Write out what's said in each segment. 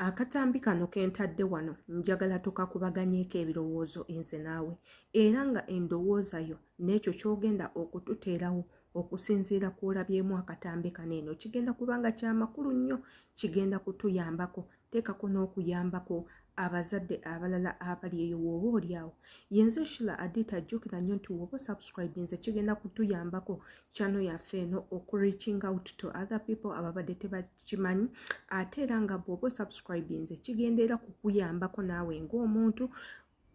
Akatambi kano ke ntadde wano njagala tukakubaganyeeko ebirowoozo nze naawe era nga endowooza yo n'ekyo ky'ogenda okututeerawo okusinziira ku olabyemu akatambi kano eno kigenda kuba nga kya makulu nnyo, kigenda kutuyambako, teekako n'okuyambako abazadde abalala abali eyo w'oba oli awo. Yenze Shila Adita, jjukira nnyo nti w'oba osubscribinze kigenda kutuyambako channel yaffe eno oku reaching out to other people ababadde tebakimanyi, ate era nga bw'oba osubscribinze kigenda era kukuyambako naawe ng'omuntu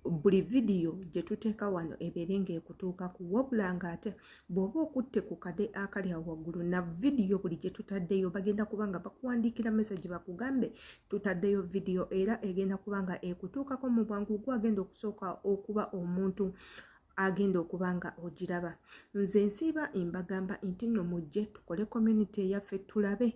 buli vidiyo gye tuteeka wano ebeere ng'ekutuukaku. Wabula ng'ate bw'oba okutte ku kade akali awo waggulu na vidiyo buli gye tutaddeyo bagenda kuba nga bakuwandiikira message bakugambe tutaddeyo vidiyo, era egenda kuba nga ekutuukako mu bwangu, gwe agenda okusooka okuba omuntu agenda okuba nga ogiraba. Nze nsiiba mbagamba nti nno mujje tukole community eyaffe, tulabe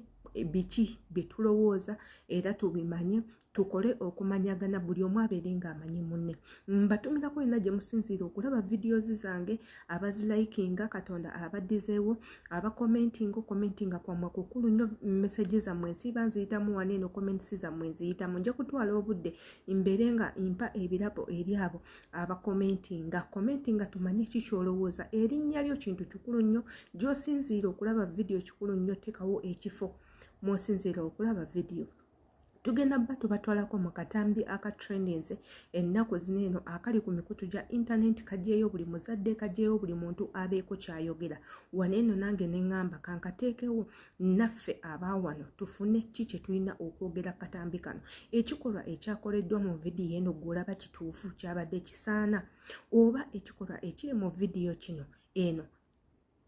biki bye tulowooza era tubimanye, tukole okumanyagana, buli omu abeere ng'amanyi munne. Mbatumirako yonna gye musinziira okulaba videos zange, abazilikinga Katonda abaddizeewo, abakomentinga, okomentinga kwammwe kukulu nnyo. Message zammwe nsiiba nziyitamu wano eno, comments zammwe nziyitamu. Nja kutwala obudde mbeere nga mpa ebirabo eri abo abakomentinga. Komentinga tumanye ki ky'olowooza. Erinnya lyo kintu kikulu nnyo, gy'osinziira okulaba vidiyo kikulu nnyo, teekawo ekifo mw'osinziira okulaba vidiyo. Tugenda bba tubatwalako mu katambi aka trendinze ennaku zino eno akali ku mikutu gya intaneti, kajeeyo buli muzadde, kajeeyo buli muntu abeeko kyayogera wano eno. Nange ne ŋŋamba kankateekewo naffe abaawano tufune ki kye tulina okwogera katambi kano. Ekikolwa ekyakoleddwa mu vidiyo eno gw'olaba kituufu, kyabadde kisaana, oba ekikolwa ekiri mu vidiyo kino eno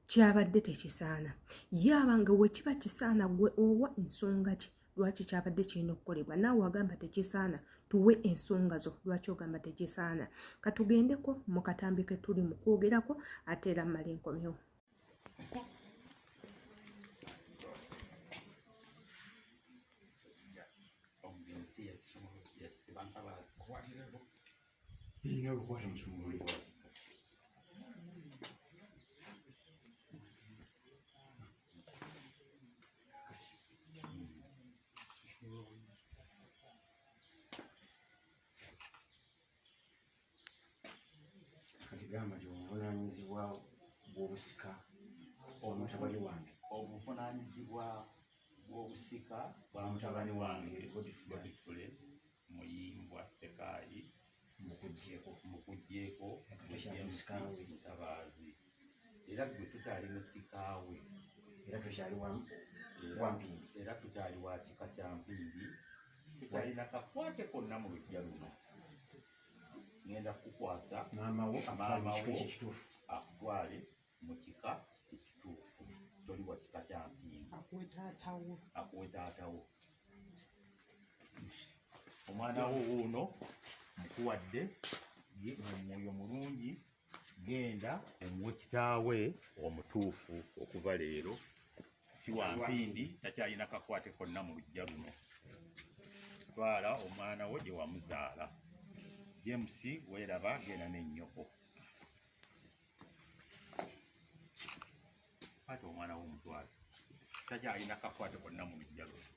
kyabadde tekisaana? Yaaba nga wekiba kisaana, gwe owa ensonga ki lwaki kyabadde kirina okukolebwa? Naawe agamba tekisaana, tuwe ensonga zo lwaki ogamba tekisaana. Katugendeko mu katambi ke tuli mu kwogerako, ate era mmala enkomyewo. Kati gamba nti obuvunaanyizibwa bw'obusika bwa mutabani wange, obuvunaanyizibwa bw'obusika bwa mutabani wange Godfrey Muyimbwa Ssekaayi mbukuggyeeko, mbukuggyeeko. Tokyali musika we. Mutabaazi, era gwe tukyali musika we. Era tokyali wa Mpindi. Era tukyali wa kika kya Mpindi, tukyalina kakwate konna mu luggya luno. Ngenda kukukwasa maama wo akutwale mu maama kika wo ekyo ekituufu. Akutwale mu kika ekituufu, toli wa kika kya Mpindi. Akuwe taatawo. Akuwe taatawo. Omwana wo wuuno mukuwadde ye mu mwoyo mulungi, genda omuwe kitaawe omutuufu. Okuva leero si wa Mpindi, takyalina kakwate konna mu luggya luno. Twala omwana wo gye wamuzaala. James, weeraba, genda n'ennyoko. Kwata omwana wo omutwale, takyalina kakwate konna mu luggya luno.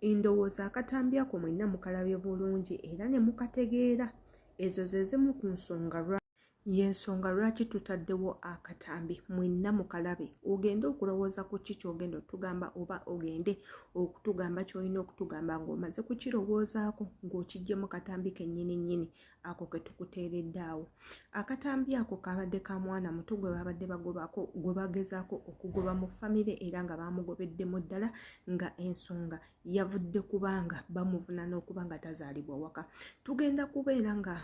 Ndowooza akatambi ako mwenna mukalabye bulungi era ne mukategeera. Ezo ze zimu ku nsonga y'ensonga lwaki tutaddewo akatambi, mwenna mukalabe, ogende okulowooza ku ki ky'ogenda otugamba, oba ogende okutugamba ky'olina okutugamba ng'omaze kukirowoozaako, ng'okiggyemu katambi kennyini nnyini ako ke tukuteeredde awo. Akatambi ako kabadde ka mwana muto gwe babadde bagobako, gwe bagezaako okugoba mu famire, era nga bamugobeddemu ddala nga ensonga yavudde kubanga bamuvunaana okuba nga tazaalibwa waka. Tugenda kubeera nga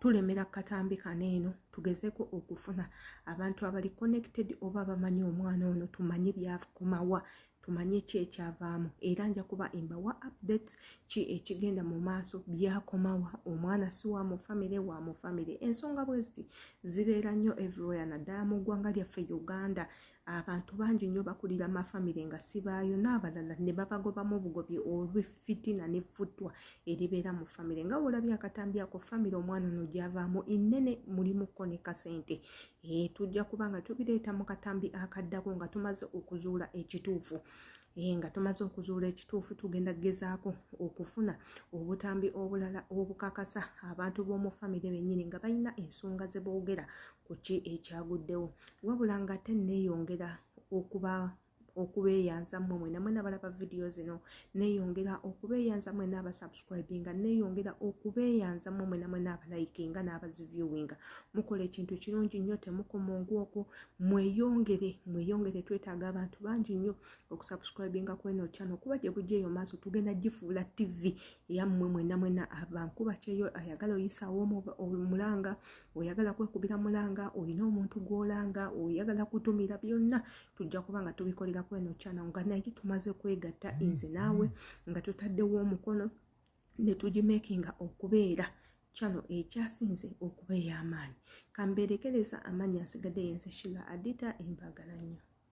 tulemera katambi kano eno, tugezeeko okufuna abantu abali connected oba bamanyi omwana ono, tumanye byakomawa, tumanye ki ekyavaamu, era nja kuba mbawa updates ki ekigenda mu maaso, byakomawa, omwana si wa mu famire, wa mu famire. Ensonga bwe ziti zibeera nnyo everywhere, naddala mu ggwanga lyaffe Uganda. Abantu bangi nnyo bakulira amafamire nga sibaayo, n'abalala ne babagobamu obugobi olw'effitina n'effutwa eribeera mu famire. Nga wolabye akatambi ako, famire omwana ono gy'avaamu ennene, mulimukko ne kasente. Tujja kuba nga tubireeta mu katambi akaddako nga tumaze okuzuula ekituufu. Nga tumaze okuzuula ekituufu, tugenda kugezaako okufuna obutambi obulala obukakasa abantu b'omu famire bennyini nga balina ensonga ze boogera ku ki ekyaguddewo. Wabula nga ate neeyongera okubeeyanza mmwe mwena mwena balaba vidiyo zino, neeyongera okubeeyanza mwena abasubscribinga, neeyongera okubeeyanza mmwe mwena mwena abalikinga n'abaziviewinga. Mukola ekintu kirungi nnyo, temukoma okwo, mweyongere, mweyongere. Twetaaga abantu bangi nnyo okusubscribinga kweno channel, kuba gye bujja eyo maaso tugenda gifuula TV eyammwe mwena mwena abankuba kyeyo. Ayagala oyisaawo omulanga, oyagala kwekubira mulanga, olina omuntu gw'olanga, oyagala kutumira, byonna tujja kuba nga tubikolera kweno channel, nga naye tumaze kwegatta nze naawe, nga tutaddewo omukono ne tugimakinga okubeera channel ekyasinze okuba ey'amaanyi. Kambeerekereza amannya, nsigadde yenze Shila Adita. Embagala nnyo.